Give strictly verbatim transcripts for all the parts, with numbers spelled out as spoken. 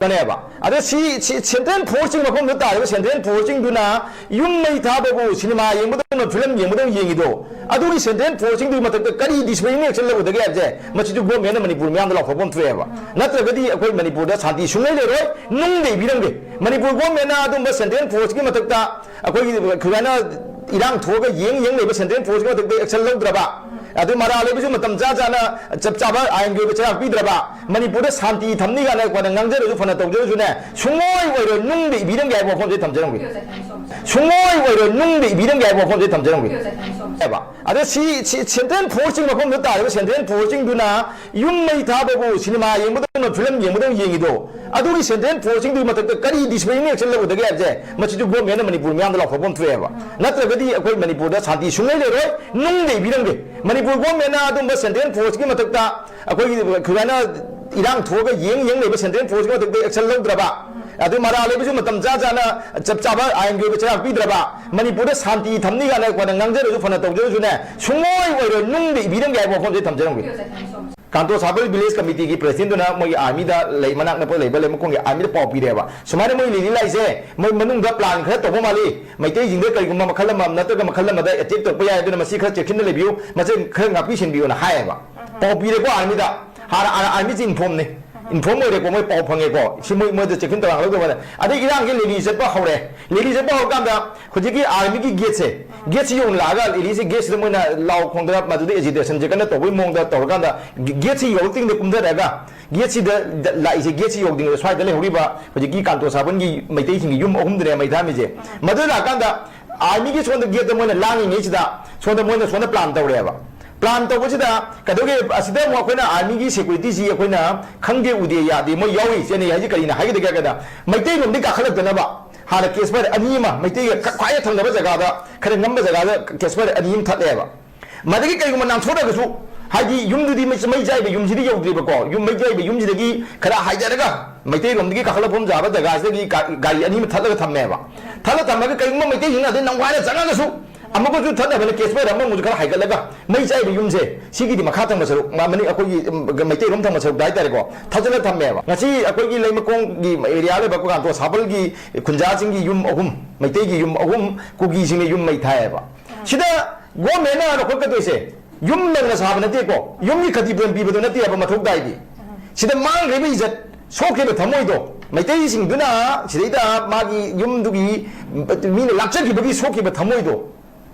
ꯀꯅꯦꯕ꯫ ꯑꯗ ꯁꯤ, ꯁꯤ ꯁꯦꯟꯇ꯭ꯔꯦꯜ ꯐꯣꯔꯁꯁꯤꯡ ꯃꯐꯝꯗ ꯇꯥꯔꯤꯕ ꯁꯦꯟꯇ꯭ꯔꯦꯜ ꯐꯣꯔꯁꯁꯤꯡꯗꯨꯅ ꯌꯨꯝ ꯃꯩ ꯊꯥꯕꯕꯨ ꯁꯤꯅꯦꯃꯥ ꯌꯦꯡꯕꯗꯧꯅ, ꯐꯤꯂꯝ ꯌꯦꯡꯕꯗꯧꯅ ꯌꯦꯡꯉꯤꯗꯣ, ꯑꯗꯨꯒꯤ ꯁꯦꯟꯇ꯭ꯔꯦꯜ ꯐꯣꯔꯁꯁꯤꯡꯗꯨꯒꯤ ꯃꯊꯛꯇ ꯀꯔꯤ ꯗꯤꯁꯤꯄ꯭ꯂꯤꯅꯔꯤ ꯑꯦꯛꯁꯟ ꯂꯧꯒꯗꯒꯦ ꯍꯥꯏꯕꯁꯦ ꯃꯁꯤꯁꯨ ꯒꯣꯔꯃꯦꯟꯅ ꯃꯅꯤꯄꯨꯔ ꯃꯤꯌꯥꯝꯗ ꯂꯥꯎꯊꯣꯛꯄ ꯑꯃ ꯊꯣꯛꯑꯦꯕ꯫ ꯅꯠꯇ꯭ꯔꯒꯗꯤ ꯑꯩꯈꯣꯏ ꯃꯅꯤꯄꯨꯔꯗ ꯁꯥꯟꯇꯤ ꯁꯨꯡꯂꯩ ꯂꯩꯔꯣꯏ, ꯅꯨꯡꯗ ꯏꯕꯤꯔꯝꯒꯦ꯫ ꯃꯅꯤꯄꯨꯔ ꯒꯣꯔꯃꯦꯟꯅ ꯑꯗꯨꯝꯕ ꯁꯦꯟꯇ꯭ꯔꯦꯜ ꯐꯣꯔꯁꯀꯤ ꯃꯊꯛꯇ ꯑꯩꯈꯣꯏꯒꯤ ꯈꯨꯒꯥꯏꯅ ꯏꯔꯥꯡ ꯊꯣꯛꯑꯒ ꯌꯦꯡ ꯌꯦꯡ ꯂꯩꯕ ꯁꯦꯟꯇ꯭ꯔꯦꯜ ꯐꯣꯔꯁꯀꯤ ꯃꯊꯛꯇ ꯑꯦꯛꯁꯟ ꯂꯧꯗ꯭ꯔꯕ, ꯑꯗꯨ ꯃꯔꯥ ꯂꯩꯕꯁꯨ ꯃꯇꯝ ꯆꯥ ꯆꯥꯅ ꯆꯞ ꯆꯥꯕ ꯑꯥꯏꯟꯒꯤ ꯑꯣꯏꯕ ꯆꯩꯔꯥꯛ ꯄꯤꯗ꯭ꯔꯕ, ꯃꯅꯤꯄꯨꯔꯗ ꯁꯥꯟꯇꯤ ꯊꯝꯅꯤ ꯀꯥꯏꯅ ꯑꯩꯈꯣꯏꯅ ꯉꯥꯡꯖꯔꯁꯨ ꯐꯅ ꯇꯧꯖꯔꯁꯨꯅꯦ, ꯁꯨꯡꯑꯣꯏ ꯑꯣꯏꯔꯣꯏ, ꯅꯨꯡꯗ ꯏꯕꯤꯔꯝꯒꯦ ꯍꯥꯏꯕ ꯋꯥꯐꯝꯁꯦ ꯊꯝꯖꯔꯝꯒꯦ꯫ ꯁꯨꯡꯑꯣꯏ ꯑꯣꯏꯔꯣꯏ, ꯅꯨꯡꯗ ꯏꯕꯤꯔꯝꯒꯦ ꯍꯥꯏꯕ ꯋꯥꯐꯝꯁꯦ ꯊꯝꯖꯔꯝꯒꯦ꯫ ꯍꯥꯏꯕ꯫ ꯑꯗ ꯁꯤ, ꯁꯤ ꯁꯦꯟꯇ꯭ꯔꯦꯜ ꯐꯣꯔꯁꯁꯤꯡ ꯃꯐꯝꯗ ꯇꯥꯔꯤꯕ ꯁꯦꯟꯇ꯭ꯔꯦꯜ ꯐꯣꯔꯁꯁꯤꯡꯗꯨꯅ ꯌꯨꯝ ꯃꯩ ꯊꯥꯕꯕꯨ ꯁꯤꯅꯦꯃꯥ ꯌꯦꯡꯕꯗꯧꯅ, ꯐꯤꯂꯝ ꯌꯦꯡꯕꯗꯧꯅ ꯌꯦꯡꯉꯤꯗꯣ, ꯑꯗꯨꯒꯤ ꯁꯦꯟꯇ꯭ꯔꯦꯜ ꯐꯣꯔꯁꯁꯤꯡꯗꯨꯒꯤ ꯃꯊꯛꯇ ꯀꯔꯤ ꯗꯤꯁꯤꯄ꯭ꯂꯤꯅꯔꯤ ꯑꯦꯛꯁꯟ ꯂꯧꯒꯗꯒꯦ ꯍꯥꯏꯕꯁꯦ ꯃꯁꯤꯁꯨ ꯒꯣꯔꯃꯦꯟꯅ ꯃꯅꯤꯄꯨꯔ ꯃꯤꯌꯥꯝꯗ ꯂꯥꯎꯊꯣꯛꯄ ꯑꯃ ꯊꯣꯛꯑꯦꯕ꯫ ꯅꯠꯇ꯭ꯔꯒꯗꯤ ꯑꯩꯈꯣꯏ ꯃꯅꯤꯄꯨꯔꯗ ꯁꯥꯟꯇꯤ ꯁꯨꯡꯂꯩ ꯂꯩꯔꯣꯏ, ꯅꯨꯡꯗ ꯏꯕꯤꯔꯝꯒꯦ꯫ ꯃꯅꯤꯄꯨꯔ ꯒꯣꯔꯃꯦꯟꯅ ꯑꯗꯨꯝꯕ ꯁꯦꯟꯇ꯭ꯔꯦꯜ ꯐꯣꯔꯁꯀꯤ ꯃꯊꯛꯇ ꯑꯩꯈꯣꯏꯒꯤ ꯈꯨꯒꯥꯏꯅ ꯏꯔꯥꯡ ꯊꯣꯛꯑꯒ ꯌꯦꯡ ꯌꯦꯡ ꯂꯩꯕ ꯁꯦꯟꯇ꯭ꯔꯦꯜ ꯐꯣꯔꯁꯀꯤ ꯃꯊꯛꯇ ꯑꯦꯛꯁꯟ ꯂꯧꯗ꯭ꯔꯕ, ꯑꯗꯨ ꯃꯔꯥ ꯂꯩꯕꯁꯨ ꯃꯇꯝ ꯆꯥ ꯆꯥꯅ ꯆꯞ ꯆꯥꯕ ꯑꯥꯏꯟꯒꯤ ꯑꯣꯏꯕ ꯆꯩꯔꯥꯛ ꯄꯤꯗ꯭ꯔꯕ, ꯃꯅꯤꯄꯨꯔꯗ ꯁꯥꯟꯇꯤ ꯊꯝꯅꯤ ꯀꯥꯏꯅ ꯑꯩꯈꯣꯏꯅ ꯉꯥꯡꯖꯔꯁꯨ ꯐꯅ ꯇꯧꯖꯔꯁꯨꯅꯦ, ꯁꯨꯡꯑꯣꯏ ꯑꯣꯏꯔꯣꯏ, ꯅꯨꯡꯗ ꯏꯕꯤꯔꯝꯒꯦ ꯍꯥꯏꯕ ꯋꯥꯐꯝꯁꯦ ꯊꯝꯖꯔꯝꯒꯦ꯫ ꯀꯥꯟꯇꯣ ꯁꯥꯕꯜ ꯚꯤꯂꯦꯖ ꯀꯃꯤꯇꯤꯒꯤ ꯄ꯭ꯔꯦꯁꯤꯗꯦꯟꯗꯨꯅ ꯃꯣꯏꯒꯤ ꯑꯥꯔꯃꯤꯗ ꯂꯩ, ꯃꯅꯥꯛ ꯅꯛꯄ ꯂꯩꯕ ꯂꯩꯃꯈꯣꯡꯒꯤ ꯑꯥꯔꯃꯤꯗ ꯄꯥꯎ ꯄꯤꯔꯦꯕ, ꯁꯨꯃꯥꯏꯅ ꯃꯣꯏ ꯂꯦꯂꯤ ꯂꯥꯛꯏꯁꯦ ꯃꯣꯏ ꯃꯅꯨꯡꯗ ꯄ꯭ꯂꯥꯟ ꯈꯔ ꯇꯧꯕ ꯃꯥꯜꯂꯤ, ꯃꯩꯇꯩꯁꯤꯡꯗ ꯀꯔꯤꯒꯨꯝꯕ ꯃꯈꯜ ꯑꯃ ꯅꯠꯇ꯭ꯔꯒ ꯃꯈꯜ ꯑꯃꯗ ꯑꯦꯇꯦꯛ ꯇꯧꯔꯛꯄ ꯌꯥꯏ, ꯑꯗꯨꯅ ꯃꯁꯤ ꯈꯔ ꯆꯦꯛꯁꯤꯟꯅ ꯂꯩꯕꯤꯌꯨ, ꯃꯁꯤ ꯈꯔ ꯉꯥꯛꯄꯤ ꯁꯦꯟꯕꯤꯌꯨꯅ ꯍꯥꯏꯌꯦꯕ꯫ ꯄꯥꯎ ꯄꯤꯔꯦꯀꯣ ꯑꯥꯔꯃꯤꯗ, ꯍꯥꯟꯅ ꯑꯥꯔꯃꯤꯁꯤ ꯏꯟꯐꯣꯝꯅꯤ, ꯏꯟꯐꯣꯝ ꯑꯣꯏꯔꯦꯀꯣ, ꯃꯣꯏ ꯄꯥꯎ ꯐꯪꯉꯦꯀꯣ, ꯁꯤ ꯃꯣꯏ, ꯃꯣꯏꯗ ꯆꯦꯛꯁꯤꯟ ꯊꯧꯔꯥꯡ ꯂꯧꯗꯧꯕ꯫ ꯑꯗꯩ ꯏꯔꯥꯡꯒꯤ ꯂꯦꯂꯤ ꯆꯠꯄ ꯍꯧꯔꯦ, ꯂꯦꯂꯤ ꯆꯠꯄ ꯍꯧꯔꯀꯥꯟꯗ ꯍꯧꯖꯤꯛꯀꯤ ꯑꯥꯔꯃꯤꯒꯤ ꯒꯦꯠꯁꯦ, ꯒꯦꯠꯁꯤ ꯌꯧꯅ ꯂꯥꯛꯑꯒ ꯂꯦꯂꯤꯁꯤ ꯒꯦꯠꯁꯤꯗ ꯃꯣꯏꯅ ꯂꯥꯎ ꯈꯣꯡꯗꯅ ꯃꯗꯨꯗ ꯑꯦꯖꯤꯇꯦꯁꯟꯁꯦ ꯀꯟꯅ ꯇꯧꯕꯒꯤ ꯃꯑꯣꯡꯗ ꯇꯧꯔꯀꯥꯟꯗ ꯒꯦꯠꯁꯤ ꯌꯧꯔꯛꯇ꯭ꯔꯤꯉꯩꯗ ꯀꯨꯝꯊꯔꯛꯑꯒ ꯒꯦꯠꯁꯤꯗ ꯂꯥꯛꯏꯁꯦ, ꯒꯦꯠꯁꯤ ꯌꯧꯗ꯭ꯔꯤꯉꯩꯗ ꯁ꯭ꯋꯥꯏꯗ ꯂꯩꯍꯧꯔꯤꯕ ꯍꯧꯖꯤꯛꯀꯤ ꯀꯥꯟꯇꯣ ꯁꯥꯕꯟꯒꯤ ꯃꯩꯇꯩꯁꯤꯡꯒꯤ ꯌꯨꯝ ꯑꯍꯨꯝꯗꯅꯦ ꯃꯩ ꯊꯥꯔꯝꯃꯤꯁꯦ꯫ ꯃꯗꯨ ꯂꯥꯛꯀꯥꯟꯗ ꯑꯥꯔꯃꯤꯒꯤ ꯁꯣꯝꯗ ꯒꯦꯠꯇ ꯃꯣꯏꯅ ꯂꯥꯡꯉꯤꯉꯩꯁꯤꯗ ꯁꯣꯝꯗ ꯃꯣꯏꯅ ꯁꯣꯝꯗ ꯄ꯭ꯂꯥꯟ ꯇꯧꯔꯦꯕ꯫ ꯄ꯭ꯂꯥꯟ ꯇꯧꯕꯁꯤꯗ ꯀꯩꯗꯧꯒꯦ, ꯑꯁꯤꯗ ꯑꯃꯨꯛ ꯑꯩꯈꯣꯏꯅ ꯑꯥꯔꯃꯤꯒꯤ ꯁꯦꯀ꯭ꯌꯨꯔꯤꯇꯤꯁꯤ ꯑꯩꯈꯣꯏꯅ ꯈꯪꯗꯦ ꯎꯗꯦ ꯌꯥꯗꯦ, ꯃꯣꯏ ꯌꯥꯎꯔꯤ ꯆꯦꯟꯅꯩ ꯍꯥꯏꯁꯤ ꯀꯔꯤꯅꯣ ꯍꯥꯏꯒꯗꯒꯦ ꯍꯥꯏ ꯀꯥꯟꯗ ꯃꯩꯇꯩꯂꯣꯝꯗꯒꯤ ꯀꯥꯈꯠꯂꯛꯇꯅꯕ ꯍꯥꯟꯅ ꯀꯦꯁ ꯐꯥꯏꯌꯔ ꯑꯅꯤ ꯑꯃ ꯃꯩꯇꯩꯒ ꯈ-, ꯈ꯭ꯋꯥꯏ ꯊꯪꯅꯕ ꯖꯒꯥꯗ, ꯈꯔ ꯉꯝꯕ ꯖꯒꯥꯗ ꯀꯦꯁ ꯐꯥꯏꯌꯔ ꯑꯅꯤ ꯑꯃ ꯊꯠꯂꯦꯕ꯫ ꯃꯗꯒꯤ ꯀꯩꯒꯨꯝꯕ ꯅꯥꯟꯊꯣꯔꯛꯑꯒꯁꯨ, ꯍꯥꯏꯗꯤ ꯌꯨꯝꯗꯨꯗꯤ ꯃꯩ, ꯃꯩ ꯆꯥꯏꯕ ꯌꯨꯝꯁꯤꯗꯤ ꯌꯧꯗ꯭ꯔꯤꯕꯀꯣ, ꯌꯨꯝ ꯃꯩ ꯆꯥꯏꯕ ꯌꯨꯝꯁꯤꯗꯒꯤ ꯈꯔ ꯍꯥꯏꯗꯔꯒ ꯃꯩꯇꯩꯂꯣꯝꯗꯒꯤ ꯀꯥꯈꯠꯂꯛꯐꯝ ꯌꯥꯕ ꯖꯒꯥꯁꯤꯗꯒꯤ ꯒꯥ-, ꯒꯥꯔꯤ ꯑꯅꯤ ꯑꯃ ꯊꯠꯂꯒ ꯊꯝꯃꯦꯕ꯫ ꯊꯠꯂ ꯊꯝꯃꯒ ꯀꯩꯒꯨꯝꯕ ꯃꯩꯇꯩꯁꯤꯡꯅ ꯑꯗꯩ ꯅꯝꯈꯥꯏꯅ ꯆꯪꯉꯒꯁꯨ ꯑꯃꯨꯛꯀꯁꯨ ꯊꯠꯅꯕꯅ ꯀꯦꯁ ꯐꯥꯏꯌꯔ ꯑꯃꯃꯨꯛꯁꯨ ꯈꯔ ꯍꯥꯏꯒꯠꯂꯒ ꯃꯩ ꯆꯥꯏꯕ ꯌꯨꯝꯁꯦ ꯁꯤꯒꯤꯗꯤ ꯃꯈꯥ ꯊꯪꯕ ꯁꯔꯨꯛ, ꯃ-, ꯃꯅꯤꯡ ꯑꯩꯈꯣꯏꯒꯤ, ꯎꯝ, ꯃꯩꯇꯩꯔꯣꯝ ꯊꯪꯕ ꯁꯔꯨꯛꯇ ꯍꯥꯏꯇꯥꯔꯦꯀꯣ, ꯊꯥꯖꯤꯜꯂ ꯊꯝꯃꯦꯕ꯫ ꯉꯁꯤ ꯑꯩꯈꯣꯏꯒꯤ ꯂꯩꯃꯈꯣꯡꯒꯤ ꯑꯦꯔꯤꯌꯥ ꯂꯩꯕ ꯀꯥꯟꯇꯣ ꯁꯥꯕꯜꯒꯤ ꯈꯨꯟꯖꯥꯁꯤꯡꯒꯤ ꯌꯨꯝ ꯑꯍꯨꯝ, ꯃꯩꯇꯩꯒꯤ ꯌꯨꯝ ꯑꯍꯨꯝ, ꯀꯨꯀꯤꯁꯤꯡꯅ ꯌꯨꯝ ꯃꯩ ꯊꯥꯏꯌꯦꯕ꯫ ꯁꯤꯗ ꯒꯣꯔꯃꯦꯟꯅ ꯂꯧꯈꯠꯀꯗꯣꯏꯁꯦ ꯌꯨꯝ ꯅꯧꯅ ꯁꯥꯕ ꯅꯠꯇꯦꯀꯣ, ꯌꯨꯝꯒꯤ ꯈꯇꯤꯄꯨꯔꯣꯟ ꯄꯤꯕꯗꯣ ꯅꯠꯇꯦꯕ ꯃꯊꯧ ꯇꯥꯏꯗꯤ꯫ ꯁꯤꯗ ꯃꯥꯡꯈ꯭ꯔꯤꯕ ꯏꯖꯠ, ꯁꯣꯛꯈꯤꯕ ꯊꯃꯣꯏꯗꯣ, ꯃꯩꯇꯩꯁꯤꯡꯗꯨꯅ ꯁꯤꯗꯩꯗ ꯃꯥꯒꯤ ꯌꯨꯝꯗꯨꯒꯤ ꯃꯤꯅ ꯂꯥꯛꯆꯈꯤꯕꯒꯤ ꯁꯣꯛꯈꯤꯕ ꯊꯃꯣꯏꯗꯣ,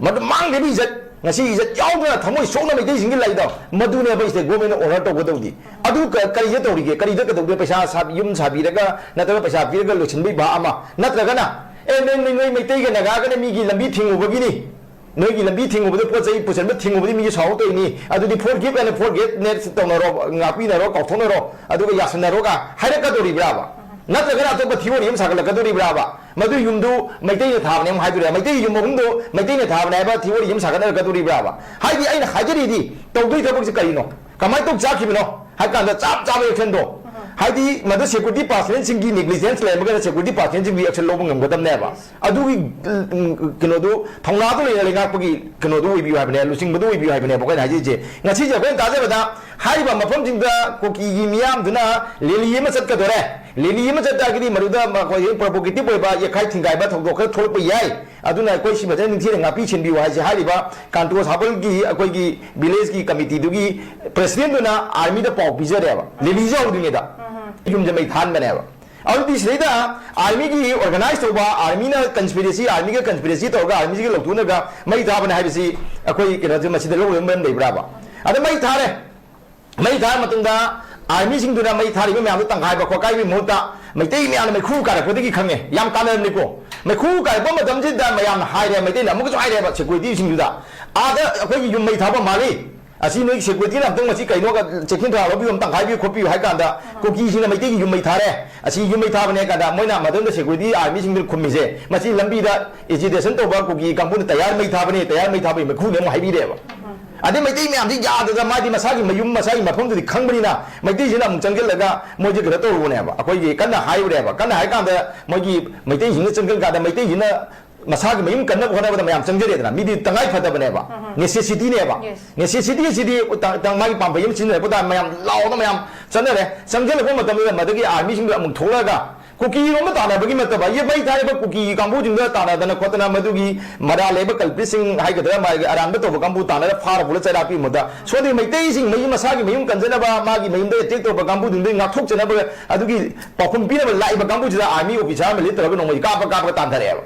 ꯃꯗꯨ ꯃꯥꯡꯈꯤꯕ ꯏꯖꯠ, ꯉꯁꯤ ꯏꯖꯠ ꯌꯥꯎꯗꯅ ꯊꯃꯣꯏ ꯁꯣꯛꯅ ꯃꯩꯇꯩꯁꯤꯡꯒꯤ ꯂꯩꯗꯣ, ꯃꯗꯨꯅꯦꯕ ꯁꯤꯗ ꯒꯣꯔꯃꯦꯟꯅ ꯑꯣꯅꯔ ꯇꯧꯒꯗꯧꯗꯤ꯫ ꯑꯗꯨ ꯀ-, ꯀꯔꯤꯗ ꯇꯧꯔꯤꯒꯦ? ꯀꯔꯤꯗ ꯀꯩꯗꯧꯗꯣꯏ? ꯄꯩꯁꯥ ꯁꯥ-, ꯌꯨꯝ ꯁꯥꯕꯤꯔꯒ ꯅꯠꯇ꯭ꯔꯒ ꯄꯩꯁꯥ ꯄꯤꯔꯒ ꯂꯣꯏꯁꯤꯟꯕꯒꯤ ꯚꯥ ꯑꯃ, ꯅꯠꯇ꯭ꯔꯒꯅ, "ꯑꯦ, ꯅꯣꯏ, ꯅꯣꯏ, ꯅꯣꯏ ꯃꯩꯇꯩꯒ ꯅꯥꯒꯥꯒꯅ ꯃꯤꯒꯤ ꯂꯝꯕꯤ ꯊꯤꯡꯉꯨꯕꯒꯤꯅꯤ, ꯅꯣꯏꯒꯤ ꯂꯝꯕꯤ ꯊꯤꯡꯉꯨꯕꯗ ꯄꯣꯠ ꯆꯩ ꯄꯨꯁꯟꯕ ꯊꯤꯡꯉꯨꯕꯗꯤ ꯃꯤꯒꯤ ꯁꯥꯎꯕ ꯇꯧꯔꯤꯅꯤ, ꯑꯗꯨꯗꯤ ꯐꯣꯔ ꯒꯤꯐ ꯑꯦꯟ ꯐꯣꯔ ꯒꯦꯠꯅꯦ ꯇꯧꯅꯔꯣ, ꯉꯥꯛꯄꯤꯅꯔꯣ, ꯀꯥꯎꯊꯣꯛꯅꯔꯣ, ꯑꯗꯨꯒ ꯌꯥꯁꯟꯅꯔꯣꯒ" ꯍꯥꯏꯔꯛꯀꯗꯧꯔꯤꯕ꯭ꯔꯥꯕ? ꯅꯠꯇ꯭ꯔꯒꯅ ꯑꯇꯣꯞꯄ ꯊꯤꯑꯣꯔꯤ ꯑꯃ ꯁꯥꯒꯠꯂꯛꯀꯗꯧꯔꯤꯕ꯭ꯔꯥꯕ? ꯃꯗꯨ ꯌꯨꯝꯗꯨ ꯃꯩꯇꯩꯅ ꯊꯥꯕꯅꯦ ꯑꯃꯨꯛ ꯍꯥꯏꯗꯣꯏꯔꯥ? ꯃꯩꯇꯩꯒꯤ ꯌꯨꯝ ꯑꯍꯨꯝꯗꯨ ꯃꯩꯇꯩꯅ ꯊꯥꯕꯅꯦ ꯍꯥꯏꯕ ꯊꯤꯑꯣꯔꯤ ꯑꯃ ꯁꯥꯒꯠꯅꯔꯛꯀꯗꯧꯔꯤꯕ꯭ꯔꯥꯕ? ꯍꯥꯏꯗꯤ ꯑꯩꯅ ꯍꯥꯏꯖꯔꯤꯗꯤ ꯇꯧꯗꯣꯏ ꯊꯕꯛꯁꯦ ꯀꯔꯤꯅꯣ? ꯀꯃꯥꯏꯅ ꯇꯧ ꯆꯥꯈꯤꯕꯅꯣ? ꯍꯥꯏ ꯀꯥꯟꯗ ꯆꯞ ꯆꯥꯕ ꯑꯦꯛꯁꯟꯗꯣ, ꯍꯥꯏꯗꯤ ꯃꯗꯨ ꯁꯦꯀ꯭ꯌꯨꯔꯤꯇꯤ ꯄꯥꯔꯁꯅꯦꯜꯁꯤꯡꯒꯤ ꯅꯦꯒ꯭ꯂꯤꯖꯦꯟꯁ ꯂꯩꯔꯝꯃꯒꯅ ꯁꯦꯀ꯭ꯌꯨꯔꯤꯇꯤ ꯄꯥꯔꯁꯅꯦꯜꯁꯤꯡꯒꯤ ꯑꯦꯛꯁꯟ ꯂꯧꯕ ꯉꯝꯒꯗꯕꯅꯦꯕ꯫ ꯑꯗꯨꯒꯤ, ꯎꯝ, ꯀꯩꯅꯣꯗꯨ, ꯊꯧꯅꯥꯗꯨ ꯂꯩꯅ ꯂꯩꯉꯥꯛꯄꯒꯤ ꯀꯩꯅꯣꯗꯨ ꯑꯣꯏꯕꯤꯌꯨ ꯍꯥꯏꯕꯅꯦ, ꯂꯨꯆꯤꯡꯕꯗꯨ ꯑꯣꯏꯕꯤꯌꯨ ꯍꯥꯏꯕꯅꯦꯕ ꯑꯩꯈꯣꯏꯅ ꯍꯥꯏꯖꯔꯤꯁꯦ꯫ ꯉꯁꯤꯁꯦ ꯑꯩꯈꯣꯏꯅ ꯇꯥꯖꯕꯗ ꯍꯥꯏꯔꯤꯕ ꯃꯐꯝꯁꯤꯡꯗ ꯀꯨꯀꯤꯒꯤ ꯃꯤꯌꯥꯝꯗꯨꯅ ꯔꯦꯂꯤ ꯑꯃ ꯆꯠꯀꯗꯣꯔꯦ꯫ ꯔꯦꯂꯤ ꯑꯃ ꯆꯠꯇꯥꯔꯒꯗꯤ ꯃꯗꯨꯗ ꯃꯈꯣꯏ ꯄ꯭ꯔꯣꯚꯣꯀꯦꯇꯤꯚ ꯑꯣꯏꯕ ꯌꯦꯛꯈꯥꯏ ꯊꯤꯡꯒꯥꯏꯕ ꯊꯧꯗꯣꯛ ꯈꯔ ꯊꯣꯛꯂꯛꯄ ꯌꯥꯏ꯫ ꯑꯗꯨꯅ ꯑꯩꯈꯣꯏ ꯁꯤ ꯐꯖꯅ ꯅꯤꯡꯊꯤꯅ ꯉꯥꯛꯄꯤ ꯁꯦꯟꯕꯤꯌꯨ ꯍꯥꯏꯁꯦ ꯍꯥꯏꯔꯤꯕ ꯀꯥꯟꯇꯣ ꯁꯥꯕꯜꯒꯤ ꯑꯩꯈꯣꯏꯒꯤ ꯚꯤꯂꯦꯖꯀꯤ ꯀꯃꯤꯇꯤꯗꯨꯒꯤ ꯄ꯭ꯔꯦꯁꯤꯗꯦꯟꯗꯨꯅ ꯑꯥꯔꯃꯤꯗ ꯄꯥꯎ ꯄꯤꯖꯔꯦꯕ, ꯔꯦꯂꯤꯁꯦ ꯍꯧꯗ꯭ꯔꯤꯉꯩꯗ ꯌꯨꯝꯁꯦ ꯃꯩ ꯊꯥꯍꯟꯕꯅꯦꯕ꯫ ꯑꯗꯨꯗꯤ ꯁꯤꯗꯩꯗ ꯑꯥꯔꯃꯤꯒꯤ ꯑꯣꯔꯒꯅꯥꯏꯖ ꯇꯧꯕ, ꯑꯥꯔꯃꯤꯅ ꯀꯟꯁꯄꯤꯔꯦꯁꯤ, ꯑꯥꯔꯃꯤꯒ ꯀꯟꯁꯄꯤꯔꯦꯁꯤ ꯇꯧꯔꯒ ꯑꯥꯔꯃꯤꯁꯤꯒ ꯂꯧꯊꯣꯛꯅꯒ ꯃꯩ ꯊꯥꯕꯅꯦ ꯍꯥꯏꯕꯁꯤ ꯑꯩꯈꯣꯏ ꯀꯩꯅꯣꯁꯦ ꯃꯁꯤꯗ ꯂꯧꯔꯣꯏꯕ ꯃꯔꯝ ꯂꯩꯕ꯭ꯔꯥꯕ? ꯑꯗ ꯃꯩ ꯊꯥꯔꯦ, ꯃꯩ ꯊꯥꯔ ꯃꯇꯨꯡꯗ ꯑꯥꯔꯃꯤꯁꯤꯡꯗꯨꯅ ꯃꯩ ꯊꯥꯔꯤꯕ ꯃꯌꯥꯝꯗꯨ ꯇꯪꯈꯥꯏꯕ ꯈꯣꯠꯀꯥꯏꯕꯒꯤ ꯃꯍꯨꯠꯇ ꯃꯩꯇꯩ ꯃꯌꯥꯝꯅ ꯃꯩꯈꯨ ꯀꯥꯔꯛꯄꯗꯒꯤ ꯈꯪꯉꯦ, ꯌꯥꯝ ꯀꯥꯟꯅꯔꯝꯅꯤꯀꯣ꯫ ꯃꯩꯈꯨ ꯀꯥꯔꯛꯄ ꯃꯇꯝꯁꯤꯗ ꯃꯌꯥꯝꯅ ꯍꯥꯏꯔꯦ, ꯃꯩꯇꯩꯅ ꯑꯃꯨꯛꯀꯁꯨ ꯍꯥꯏꯔꯦꯕ ꯁꯦꯀ꯭ꯌꯨꯔꯤꯇꯤꯁꯤꯡꯗꯨꯗ, "ꯑꯥꯗ ꯑꯩꯈꯣꯏꯒꯤ ꯌꯨꯝ ꯃꯩ ꯊꯥꯕ ꯃꯥꯜꯂꯤ, ꯑꯁꯤ ꯅꯣꯏꯒꯤ ꯁꯦꯀ꯭ꯌꯨꯔꯤꯇꯤꯅ ꯑꯝꯇꯪ ꯃꯁꯤ ꯀꯩꯅꯣꯒ ꯆꯦꯛꯁꯤꯟ ꯊꯧꯔꯥꯡ ꯂꯧꯕꯤꯌꯨ, ꯑꯝꯇꯪ ꯍꯥꯏꯕꯤꯌꯨ ꯈꯣꯠꯄꯤꯌꯨ" ꯍꯥꯏ ꯀꯥꯟꯗ, "ꯀꯨꯀꯤꯁꯤꯡꯅ ꯃꯩꯇꯩꯒꯤ ꯌꯨꯝ ꯃꯩ ꯊꯥꯔꯦ, ꯑꯁꯤ ꯌꯨꯝ ꯃꯩ ꯊꯥꯕꯅꯦ" ꯍꯥꯏ ꯀꯥꯟꯗ, ꯃꯣꯏꯅ ꯃꯊꯟꯇ ꯁꯦꯀ꯭ꯌꯨꯔꯤꯇꯤ ꯑꯥꯔꯃꯤꯁꯤꯡꯗꯨꯅ ꯈꯨꯝꯃꯤꯁꯦ, "ꯃꯁꯤ ꯂꯝꯕꯤꯗ ꯑꯦꯖꯤꯇꯦꯁꯟ ꯇꯧꯕ ꯀꯨꯀꯤ ꯀꯥꯡꯕꯨꯅ ꯇꯌꯥꯔ ꯃꯩ ꯊꯥꯕꯅꯦ, ꯇꯌꯥꯔ ꯃꯩ ꯊꯥꯕꯒꯤ ꯃꯩꯈꯨꯅꯦ" ꯑꯃꯨꯛ ꯍꯥꯏꯕꯤꯔꯦꯕ꯫ ꯑꯗꯩ ꯃꯩꯇꯩ ꯃꯌꯥꯝꯁꯤ ꯌꯥꯗꯗꯅ ꯃꯥꯗꯤ ꯃꯁꯥꯒꯤ ꯃꯌꯨꯝ, ꯃꯁꯥꯒꯤ ꯃꯐꯝꯗꯨꯗꯤ ꯈꯪꯕꯅꯤꯅ ꯃꯩꯇꯩꯁꯤꯅ ꯑꯃꯨꯛ ꯆꯪꯁꯤꯜꯂꯒ ꯃꯣꯏꯁꯦ ꯀꯩꯅꯣ ꯇꯧꯔꯨꯕꯅꯦꯕ, ꯑꯩꯈꯣꯏꯒꯤ ꯀꯟꯅ ꯍꯥꯏꯔꯨꯔꯦꯕ꯫ ꯀꯟꯅ ꯍꯥꯏ ꯀꯥꯟꯗ ꯃꯣꯏꯒꯤ ꯃꯩꯇꯩꯁꯤꯡꯅ ꯆꯪꯁꯤꯟ ꯀꯥꯟꯗ ꯃꯩꯇꯩꯁꯤꯅ ꯃꯁꯥꯒꯤ ꯃꯌꯨꯝ ꯀꯟꯅꯕ ꯍꯣꯠꯅꯕꯗ ꯃꯌꯥꯝ ꯆꯪꯖꯔꯦꯗꯅ, ꯃꯤꯗꯤ ꯇꯉꯥꯏ ꯐꯗꯕꯅꯦꯕ꯫ ꯎꯝ꯫ Necessity-ꯅꯦꯕ꯫ Yes. Necessity ꯑꯁꯤꯗꯤ ꯇ-, ꯇ-, ꯃꯥꯒꯤ ꯄꯥꯝꯕꯩ ꯑꯃ ꯁꯤꯖꯤꯟꯅꯔꯛꯄ ꯇꯥꯔꯗꯤ ꯃꯌꯥꯝ ꯂꯥꯎꯅ ꯃꯌꯥꯝ ꯆꯪꯅꯔꯦ꯫ ꯆꯪꯁꯤꯜꯂꯛꯄ ꯃꯇꯝꯗꯨꯗ ꯃꯗꯨꯒꯤ army-ꯁꯤꯡꯗꯨ ꯑꯃꯨꯛ ꯊꯣꯛꯂꯛꯑꯒ ꯀꯨꯀꯤꯔꯣꯝꯗ ꯇꯥꯟꯅꯕꯒꯤ ꯅꯠꯇꯕ, ꯌꯦ-, ꯃꯩ ꯊꯥꯔꯤꯕ ꯀꯨꯀꯤꯒꯤ ꯀꯥꯡꯕꯨꯁꯤꯡꯗꯨꯗ ꯇꯥꯟꯅꯗꯅ ꯈꯣꯠꯇꯅ ꯃꯗꯨꯒꯤ ꯃꯔꯥꯜ ꯂꯩꯕ culprit-ꯁꯤꯡ ꯍꯥꯏꯒꯗ꯭ꯔꯥ, ꯃꯥꯒꯤ ꯑꯔꯥꯟꯕ ꯇꯧꯕ ꯀꯥꯡꯕꯨ ꯇꯥꯟꯅꯔ ꯐꯥꯔ ꯄꯨꯔ ꯆꯩꯔꯥꯛ ꯄꯤꯕ ꯃꯍꯨꯠꯇ, ꯁꯣꯝꯗꯒꯤ ꯃꯩꯇꯩꯁꯤꯡ ꯃꯌꯨꯝ, ꯃꯁꯥꯒꯤ ꯃꯌꯨꯝ ꯀꯟꯖꯅꯕ, ꯃꯥꯒꯤ ꯃꯌꯨꯝꯗ attack ꯇꯧꯕ ꯀꯥꯡꯕꯨꯁꯤꯡꯗꯒꯤ ꯉꯥꯛꯊꯣꯛꯆꯅꯕ ꯑꯗꯨꯒꯤ ꯄꯥꯎꯈꯨꯝ ꯄꯤꯅꯕ ꯂꯥꯛꯏꯕ ꯀꯥꯡꯕꯨꯁꯤꯗ army officer ꯑꯃ lead ꯇꯧꯔꯒ ꯅꯣꯡꯃꯩ ꯀꯥꯞꯄ ꯀꯥꯞꯄꯒ ꯇꯥꯟꯊꯔꯛꯑꯦꯕ꯫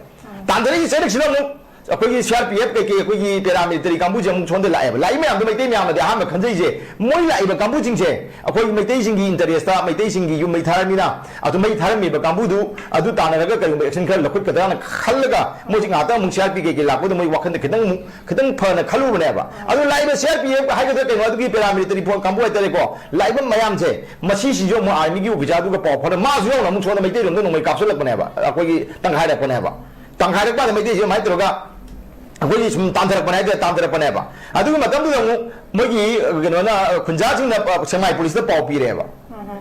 ꯇꯥꯟꯊꯔꯛꯏ ꯆꯩꯔꯛꯁꯤꯗ ꯑꯃꯨꯛ ꯑꯩꯈꯣꯏꯒꯤ C R P F ꯀꯩꯀꯩ ꯑꯩꯈꯣꯏꯒꯤ paramilitary ꯀꯥꯡꯕꯨꯁꯦ ꯑꯃꯨꯛ ꯁꯣꯝꯗ ꯂꯥꯛꯑꯦꯕ꯫ ꯂꯥꯛꯏ ꯃꯌꯥꯝꯗꯣ ꯃꯩꯇꯩ ꯃꯌꯥꯝꯅꯗꯤ ꯑꯍꯥꯟꯕ ꯈꯟꯖꯩꯁꯦ, ꯃꯣꯏ ꯂꯥꯛꯏꯕ ꯀꯥꯡꯕꯨꯁꯤꯡꯁꯦ ꯑꯩꯈꯣꯏ ꯃꯩꯇꯩꯁꯤꯡꯒꯤ interest-ꯇ, ꯃꯩꯇꯩꯁꯤꯡꯒꯤ ꯌꯨꯝ ꯃꯩ ꯊꯥꯔꯝꯃꯤꯅ, ꯑꯗꯨ ꯃꯩ ꯊꯥꯔꯝꯃꯤꯕ ꯀꯥꯡꯕꯨꯗꯨ ꯑꯗꯨ ꯇꯥꯟꯅꯔꯒ ꯀꯔꯤꯒꯨꯝꯕ action ꯈꯔ ꯂꯧꯈꯠꯀꯗ꯭ꯔꯥꯅ ꯈꯜꯂꯒ ꯃꯣꯏꯁꯦ ꯉꯥꯏꯍꯥꯛꯇꯪ ꯑꯃꯨꯛ C R P ꯀꯩꯀꯩ ꯂꯥꯛꯄꯗ ꯃꯣꯏ ꯋꯥꯈꯜꯗ ꯈꯤꯇꯪ ꯑꯃꯨꯛ, ꯈꯤꯇꯪ ꯐꯅ ꯈꯜꯂꯨꯕꯅꯦꯕ꯫ ꯑꯗꯨ ꯂꯥꯛꯏꯕ C R P F ꯍꯥꯏꯒꯗ꯭ꯔꯥ ꯀꯩꯅꯣ, ꯑꯗꯨꯒꯤ paramilitary force ꯀꯥꯡꯕꯨ ꯍꯥꯏꯇꯥꯔꯦꯀꯣ, ꯂꯥꯛꯏꯕ ꯃꯌꯥꯝꯁꯦ, ꯃꯁꯤꯁꯤꯁꯨ ꯑꯃꯨꯛ army-ꯒꯤ officer-ꯗꯨꯒ ꯄꯥꯎ ꯐꯥꯎꯅ, ꯃꯥꯁꯨ ꯌꯥꯎꯅ ꯑꯃꯨꯛ ꯁꯣꯝꯗ ꯃꯩꯇꯩꯔꯣꯝꯗ ꯅꯣꯡꯃꯩ ꯀꯥꯞꯁꯤꯜꯂꯛꯄꯅꯦꯕ, ꯑꯩꯈꯣꯏꯒꯤ ꯇꯪꯈꯥꯏꯔꯛꯄꯅꯦꯕ꯫ ꯇꯪꯈꯥꯏꯔꯛꯄꯗ ꯃꯩꯇꯩꯁꯦ ꯑꯗꯨꯃꯥꯏꯅ ꯇꯧꯔꯒ ꯑꯩꯈꯣꯏꯒꯤ ꯁꯨꯝ ꯇꯥꯟꯊꯔꯛꯄꯅꯦ ꯍꯥꯏꯇꯥꯔꯦ, ꯇꯥꯟꯊꯔꯛꯄꯅꯦꯕ꯫ ꯑꯗꯨꯒꯤ ꯃꯇꯝꯗꯨꯗ ꯑꯃꯨꯛ ꯃꯣꯏꯒꯤ ꯀꯩꯅꯣꯅ, ꯈꯨꯟꯖꯥꯁꯤꯡꯅ ꯁꯦꯡꯃꯥꯏ police-ꯇ ꯄꯥꯎ ꯄꯤꯔꯦꯕ꯫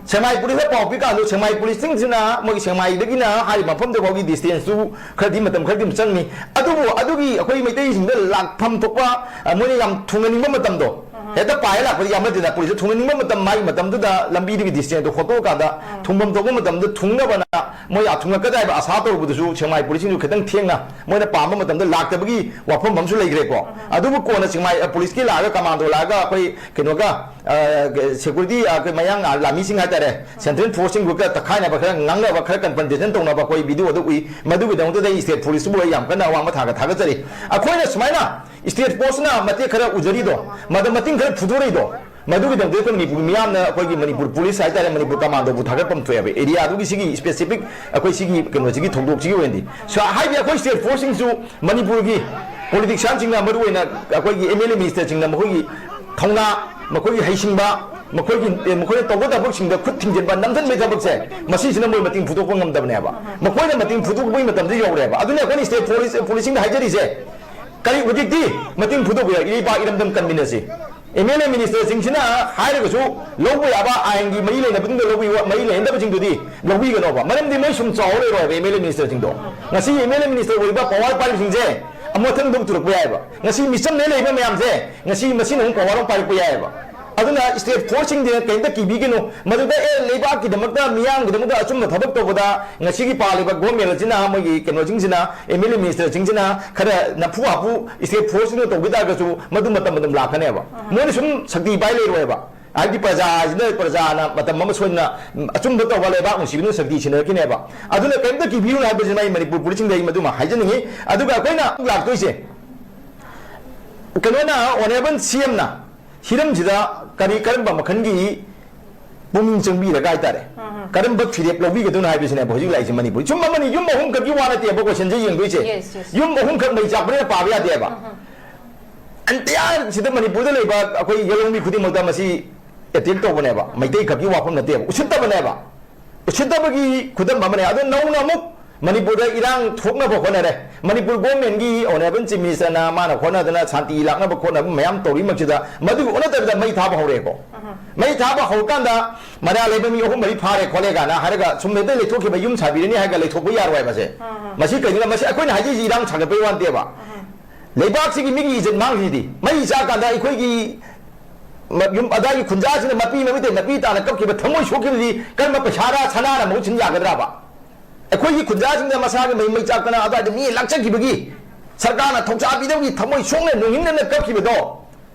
ꯁꯦꯡꯃꯥꯏ police-ꯇ ꯄꯥꯎ ꯄꯤ ꯀꯥꯟꯗ ꯁꯦꯡꯃꯥꯏ police-ꯁꯤꯡꯁꯤꯅ ꯃꯣꯏꯒꯤ ꯁꯦꯡꯃꯥꯏꯗꯒꯤꯅ ꯍꯥꯏꯔꯤꯕ ꯃꯐꯝꯗꯨ ꯐꯥꯎꯒꯤ distance-ꯇꯨ ꯈꯔꯗꯤ ꯃꯇꯝ ꯈꯔꯗꯤ ꯑꯗꯨꯝ ꯆꯪꯅꯤ꯫ ꯑꯗꯨꯕꯨ ꯑꯗꯨꯒꯤ ꯑꯩꯈꯣꯏ ꯃꯩꯇꯩꯁꯤꯡꯗ ꯂꯥꯛꯐꯝ ꯊꯣꯛꯄ, ꯑ, ꯃꯣꯏꯅ ꯌꯥꯝ ꯊꯨꯡꯍꯟꯅꯤꯡꯕ ꯃꯇꯝꯗꯣ, ꯍꯦꯛꯇ ꯄꯥꯏꯔ ꯂꯥꯛꯄꯗꯤ ꯌꯥꯝ ꯅꯠꯇꯦꯗꯅ꯫ Police-ꯇ ꯊꯨꯡꯍꯟꯅꯤꯡꯕ ꯃꯇꯝ, ꯃꯥꯒꯤ ꯃꯇꯝꯗꯨꯗ ꯂꯝꯕꯤꯗꯨꯒꯤ distance-ꯇꯨ ꯍꯣꯠꯇꯣꯛꯑꯀꯥꯟꯗ ꯊꯨꯡꯐꯝ ꯊꯣꯛꯄ ꯃꯇꯝꯗ ꯊꯨꯡꯅꯕꯅ ꯃꯣꯏ ꯑꯥ ꯊꯨꯡꯉꯛꯀꯗꯥꯏꯕ ꯑꯁꯥ ꯇꯧꯔꯨꯕꯗꯨꯁꯨ ꯁꯦꯡꯃꯥꯏ police-ꯁꯤꯡꯁꯨ ꯈꯤꯇꯪ ꯊꯦꯡꯅ ꯃꯣꯏꯅ ꯄꯥꯝꯕ ꯃꯇꯝꯗ ꯂꯥꯛꯇꯕꯒꯤ ꯋꯥꯐꯝ ꯑꯃꯁꯨ ꯂꯩꯈ꯭ꯔꯦꯀꯣ꯫ ꯑꯗꯨꯕꯨ ꯀꯣꯟꯅ ꯁꯦꯡꯃꯥꯏ, ꯑ, police-ꯀꯤ ꯂꯥꯛꯑꯒ commando ꯂꯥꯛꯑꯒ ꯑꯩꯈꯣꯏ ꯀꯩꯅꯣꯒ, ꯑ, security, ꯑ, ꯑꯩꯈꯣꯏ ꯃꯌꯥꯡ, ꯑ, ꯂꯥꯟꯃꯤꯁꯤꯡ ꯍꯥꯏꯇꯥꯔꯦ, central force-ꯁꯤꯡꯗꯨꯒ ꯇꯛꯈꯥꯏꯅꯕ, ꯈꯔ ꯉꯥꯡꯅꯕ, ꯈꯔ confrontation ꯇꯧꯅꯕ ꯑꯩꯈꯣꯏ video-ꯗ ꯎꯏ꯫ ꯃꯗꯨꯒꯤꯗꯃꯛꯇꯗꯤ ꯑꯩ state police-ꯕꯨ ꯑꯩ ꯌꯥꯝ ꯀꯟꯅ ꯑꯋꯥꯡꯕ ꯊꯥꯛꯇ ꯊꯥꯒꯠꯆꯔꯤ꯫ ꯑꯩꯈꯣꯏꯅ ꯁꯨꯃꯥꯏꯅ state force-ꯅ ꯃꯇꯦꯛ ꯈꯔ ꯎꯖꯔꯤꯗꯣ, ꯃꯗ ꯃꯇꯤꯡ ꯈꯔ ꯐꯨꯗꯣꯔꯛꯏꯗꯣ, ꯃꯗꯨꯒꯤꯗꯃꯛꯇ ꯑꯩꯈꯣꯏ ꯃꯅꯤꯄꯨꯔꯒꯤ ꯃꯤꯌꯥꯝꯅ ꯑꯩꯈꯣꯏꯒꯤ ꯃꯅꯤꯄꯨꯔ police ꯍꯥꯏꯇꯥꯔꯦ, ꯃꯅꯤꯄꯨꯔ commando-ꯕꯨ ꯊꯥꯒꯠꯐꯝ ꯊꯣꯛꯑꯦꯕ꯫ Area-ꯗꯨꯒꯤ ꯁꯤꯒꯤ specific ꯑꯩꯈꯣꯏ ꯁꯤꯒꯤ ꯀꯩꯅꯣꯁꯤꯒꯤ ꯊꯧꯗꯣꯛꯁꯤꯒꯤ ꯑꯣꯏꯅꯗꯤ꯫ So, ꯍꯥꯏꯗꯤ ꯑꯩꯈꯣꯏ state force-ꯁꯤꯡꯁꯨ ꯃꯅꯤꯄꯨꯔꯒꯤ politician-ꯁꯤꯡꯅ, ꯃꯔꯨꯑꯣꯏꯅ ꯑꯩꯈꯣꯏꯒꯤ M L A minister-ꯁꯤꯡꯅ ꯃꯈꯣꯏꯒꯤ ꯊꯧꯅꯥ, ꯃꯈꯣꯏꯒꯤ ꯍꯩꯁꯤꯡꯕ, ꯃꯈꯣꯏꯒꯤ, ꯑꯦ, ꯃꯈꯣꯏꯅ ꯇꯧꯕ ꯊꯕꯛꯁꯤꯡꯗ ꯈꯨꯠ ꯊꯤꯡꯖꯤꯟꯕ, ꯅꯝꯁꯤꯟꯕꯒꯤ ꯊꯕꯛꯁꯦ, ꯃꯁꯤꯁꯤꯅ ꯃꯣꯏ ꯃꯇꯤꯡ ꯐꯨꯗꯣꯛꯄ ꯉꯝꯗꯕꯅꯦꯕ꯫ ꯃꯈꯣꯏꯅ ꯃꯇꯤꯡ ꯐꯨꯗꯣꯛꯄꯒꯤ ꯃꯇꯝꯗ ꯌꯧꯔꯦꯕ꯫ ꯑꯗꯨꯅ ꯑꯩꯈꯣꯏꯅ state police, police-ꯁꯤꯡꯗ ꯍꯥꯏꯖꯔꯤꯁꯦ, ꯀꯔꯤ ꯍꯧꯖꯤꯛꯇꯤ ꯃꯇꯤꯡ ꯐꯨꯗꯣꯛꯄ ꯌꯥꯏ, ꯏꯔꯩꯄꯥꯛ ꯏꯔꯝꯗꯝ ꯀꯟꯃꯤꯟꯅꯁꯤ꯫ ꯑꯦꯝ ꯑꯦꯜ ꯑꯦ ꯃꯤꯅꯤꯁꯇꯔꯁꯤꯡꯁꯤꯅ ꯍꯥꯏꯔꯒꯁꯨ ꯂꯧꯕ ꯌꯥꯕ ꯑꯥꯏꯟꯒꯤ ꯃꯔꯤ ꯂꯩꯅꯕꯁꯤꯡꯗꯣ ꯂꯧꯕꯤꯌꯨ, ꯃꯔꯤ ꯂꯩꯅꯗꯕꯁꯤꯡꯗꯨꯗꯤ ꯂꯧꯕꯤꯒꯅꯣꯕ꯫ ꯃꯔꯝꯗꯤ ꯃꯣꯏ ꯁꯨꯝ ꯆꯥꯎ ꯂꯩꯔꯣꯏ ꯍꯥꯏꯕ ꯑꯦꯝ ꯑꯦꯜ ꯑꯦ ꯃꯤꯅꯤꯁꯇꯔꯁꯤꯡꯗꯣ꯫ ꯉꯁꯤ ꯑꯦꯝ ꯑꯦꯜ ꯑꯦ ꯃꯤꯅꯤꯁꯇꯔ ꯑꯣꯏꯔꯤꯕ ꯄꯋꯥꯔ ꯄꯥꯏꯕꯁꯤꯡꯁꯦ ꯑꯃꯨꯛ ꯃꯊꯪꯗ ꯄꯨꯔꯛꯄ ꯌꯥꯏꯑꯕ꯫ ꯉꯁꯤ ꯃꯤꯆꯝꯅꯦ ꯂꯩꯕ ꯃꯌꯥꯝꯁꯦ ꯉꯁꯤ ꯃꯁꯤꯅ ꯑꯃꯨꯛ ꯄꯋꯥꯔ ꯑꯃꯨꯛ ꯄꯥꯏꯔꯛꯄ ꯌꯥꯏꯑꯕ꯫ ꯑꯗꯨꯅ ꯁ꯭ꯇꯦꯠ ꯐꯣꯔꯁꯁꯤꯡꯁꯤꯅ ꯀꯩꯝꯇ ꯀꯤꯕꯤꯒꯅꯨ꯫ ꯃꯗꯨꯗ ꯑꯦ ꯂꯩꯕꯥꯛꯀꯤꯗꯃꯛꯇ ꯃꯤꯌꯥꯝꯒꯤꯗꯃꯛꯇ ꯑꯆꯨꯝꯕ ꯊꯕꯛ ꯇꯧꯕꯗ ꯉꯁꯤꯒꯤ ꯄꯥꯜꯂꯤꯕ ꯒꯣꯔꯃꯦꯟ ꯑꯁꯤꯅ ꯃꯣꯏꯒꯤ ꯀꯩꯅꯣꯁꯤꯡꯁꯤꯅ ꯑꯦꯝ ꯑꯦꯜ ꯑꯦ ꯃꯤꯅꯤꯁꯇꯔꯁꯤꯡꯁꯤꯅ ꯈꯔ ꯅꯝꯐꯨ ꯍꯥꯐꯨ ꯁ꯭ꯇꯦꯠ ꯐꯣꯔꯁꯁꯤꯡꯅ ꯇꯧꯕꯤ ꯇꯥꯔꯒꯁꯨ ꯃꯗꯨ ꯃꯇꯝ ꯑꯗꯨꯝ ꯂꯥꯛꯀꯅꯦꯕ꯫ ꯃꯣꯏꯅ ꯁꯨꯝ ꯁꯛꯇꯤ ꯄꯥꯏ ꯂꯩꯔꯣꯏꯕ꯫ ꯍꯥꯏꯕꯗꯤ ꯄ꯭ꯔꯖꯥꯁꯤꯅ ꯄ꯭ꯔꯖꯥꯅ ꯃꯇꯝ ꯑꯃ ꯁꯣꯏꯗꯅ ꯑꯆꯨꯝꯕ ꯇꯧꯕ ꯂꯩꯕꯥꯛ ꯅꯨꯡꯁꯤꯕꯤꯗꯨꯅ ꯁꯛꯇꯤ ꯁꯤꯟꯅꯔꯛꯈꯤꯅꯦꯕ꯫ ꯑꯗꯨꯅ ꯀꯔꯤꯝꯇ ꯀꯤꯕꯤꯔꯨꯅꯨ ꯍꯥꯏꯕꯁꯤꯃ ꯑꯩ ꯃꯅꯤꯄꯨꯔ ꯄꯨꯂꯤꯁꯁꯤꯡꯗ ꯑꯩ ꯃꯗꯨꯃ ꯍꯥꯏꯖꯅꯤꯡꯉꯤ꯫ ꯑꯗꯨꯒ ꯑꯩꯈꯣꯏꯅ ꯂꯥꯛꯇꯣꯏꯁꯦ ꯀꯩꯅꯣꯅ ꯑꯣꯅꯔꯦꯕꯜ ꯁꯤ ꯑꯦꯝꯅ ꯍꯤꯔꯝꯁꯤꯗ ꯀꯔꯤ ꯀꯔꯝꯕ ꯃꯈꯜꯒꯤ ꯄꯨꯛꯅꯤꯡ ꯆꯪꯕꯤꯔꯒ ꯍꯥꯏꯇꯥꯔꯦ ꯀꯔꯝꯕ ꯐꯤꯔꯦꯞ ꯂꯧꯕꯤꯒꯗꯣꯏꯅꯣ ꯍꯥꯏꯕꯁꯤꯅꯦꯕ ꯍꯧꯖꯤꯛ ꯂꯥꯛꯏꯁꯦ ꯃꯅꯤꯄꯨꯔ꯫ ꯁꯨꯝ ꯑꯃꯅꯤ ꯌꯨꯝ ꯑꯍꯨꯝ ꯈꯛꯀꯤ ꯋꯥ ꯅꯠꯇꯦꯕ ꯀꯣꯏꯁꯟꯁꯦ ꯌꯦꯡꯗꯣꯏꯁꯦ꯫ Yes, yes. ꯌꯨꯝ ꯑꯍꯨꯝ ꯈꯛ ꯃꯩ ꯆꯥꯛꯄꯅꯤꯅ ꯄꯥꯕ ꯌꯥꯗꯦꯕ꯫ ꯑꯦꯟꯇꯤꯌꯥꯔ ꯁꯤꯗ ꯃꯅꯤꯄꯨꯔꯗ ꯂꯩꯕ ꯑꯩꯈꯣꯏ ꯌꯦꯂꯣꯡꯃꯤ ꯈꯨꯗꯤꯡꯃꯛꯇ ꯃꯁꯤ ꯑꯦꯇꯦꯛ ꯇꯧꯕꯅꯦꯕ꯫ ꯃꯩꯇꯩ ꯈꯛꯀꯤ ꯋꯥꯐꯝ ꯅꯠꯇꯦꯕ, ꯎꯁꯤꯠꯇꯕꯅꯦꯕ꯫ ꯎꯁꯤꯠꯇꯕꯒꯤ ꯈꯨꯗꯝ ꯑꯃꯅꯦ꯫ ꯑꯗꯣ ꯅꯧꯅ ꯑꯃꯨꯛ ꯃꯅꯤꯄꯨꯔꯗ ꯏꯔꯥꯡ ꯊꯣꯛꯅꯕ ꯍꯣꯠꯅꯔꯦ꯫ ꯃꯅꯤꯄꯨꯔ ꯒꯣꯔꯃꯦꯟꯒꯤ ꯑꯣꯅꯔꯦꯕꯜ ꯆꯤꯐ ꯃꯤꯅꯤꯁꯇꯔꯅ ꯃꯥꯅ ꯍꯣꯠꯅꯗꯅ ꯁꯥꯟꯇꯤ ꯂꯥꯛꯅꯕ ꯈꯣꯠꯅꯕ ꯃꯌꯥꯝ ꯇꯧꯔꯤꯃꯛꯁꯤꯗ ꯃꯗꯨꯒꯤ ꯑꯣꯟꯅ ꯇꯩꯅꯗ ꯃꯩ ꯊꯥꯕ ꯍꯧꯔꯛꯑꯦꯀꯣ꯫ ꯃꯩ ꯊꯥꯕ ꯍꯧꯔꯀꯥꯟꯗ ꯃꯔꯥ ꯂꯩꯕ ꯃꯤ ꯑꯍꯨꯝ ꯃꯔꯤ ꯐꯥꯔꯦ ꯈꯣꯠꯂꯦ ꯀꯥꯏꯅ ꯍꯥꯏꯔꯒ ꯁꯨꯝ ꯍꯦꯛꯇ ꯂꯩꯊꯣꯛꯈꯤꯕ, ꯌꯨꯝ ꯁꯥꯕꯤꯔꯅꯤ ꯍꯥꯏꯔꯒ ꯂꯩꯊꯣꯛꯄ ꯌꯥꯔꯣꯏ ꯍꯥꯏꯕꯁꯦ꯫ ꯃꯁꯤ ꯀꯩꯒꯤꯅꯣ? ꯃꯁꯤ ꯑꯩꯈꯣꯏꯅ ꯍꯥꯏꯖꯔꯤꯁꯤ ꯏꯔꯥꯡ ꯁꯥꯒꯠꯄꯒꯤ ꯋꯥ ꯅꯠꯇꯦꯕ꯫ ꯂꯩꯕꯥꯛꯁꯤꯒꯤ ꯃꯤꯒꯤ ꯏꯖꯠ ꯃꯥꯡꯈꯤꯁꯤꯗꯤ꯫ ꯃꯩ ꯆꯥꯛꯀꯥꯟꯗ ꯑꯩꯈꯣꯏꯒꯤ ꯃ-, ꯌꯨꯝ ꯑꯗꯥꯏꯒꯤ ꯈꯨꯟꯖꯥꯁꯤꯡꯅ ꯃꯄꯤ ꯃꯃꯤꯠꯇꯩ ꯃꯄꯤ ꯇꯥꯅ ꯀꯞꯈꯤꯕ ꯊꯃꯣꯏ ꯁꯣꯛꯈꯤꯕꯗꯤ ꯀꯔꯝꯕ ꯄꯩꯁꯥꯔ ꯁꯅꯥꯅ ꯃꯍꯨꯠ ꯁꯤꯟ ꯌꯥꯒꯗ꯭ꯔꯕ? ꯑꯩꯈꯣꯏꯒꯤ ꯈꯨꯟꯖꯥꯁꯤꯡꯗ ꯃꯁꯥꯒꯤ ꯃꯩ, ꯃꯩ ꯆꯥꯛꯇꯅ ꯑꯗꯨꯋꯥꯏꯗ ꯃꯤ ꯂꯥꯛꯆꯈꯤꯕꯒꯤ ꯁꯔꯀꯥꯔꯅ ꯊꯧꯁꯥ ꯄꯤꯗꯕꯒꯤ ꯊꯃꯣꯏ ꯁꯣꯛꯅ ꯅꯨꯡꯍꯤꯡꯅꯅ ꯀꯞꯈꯤꯕꯗꯣ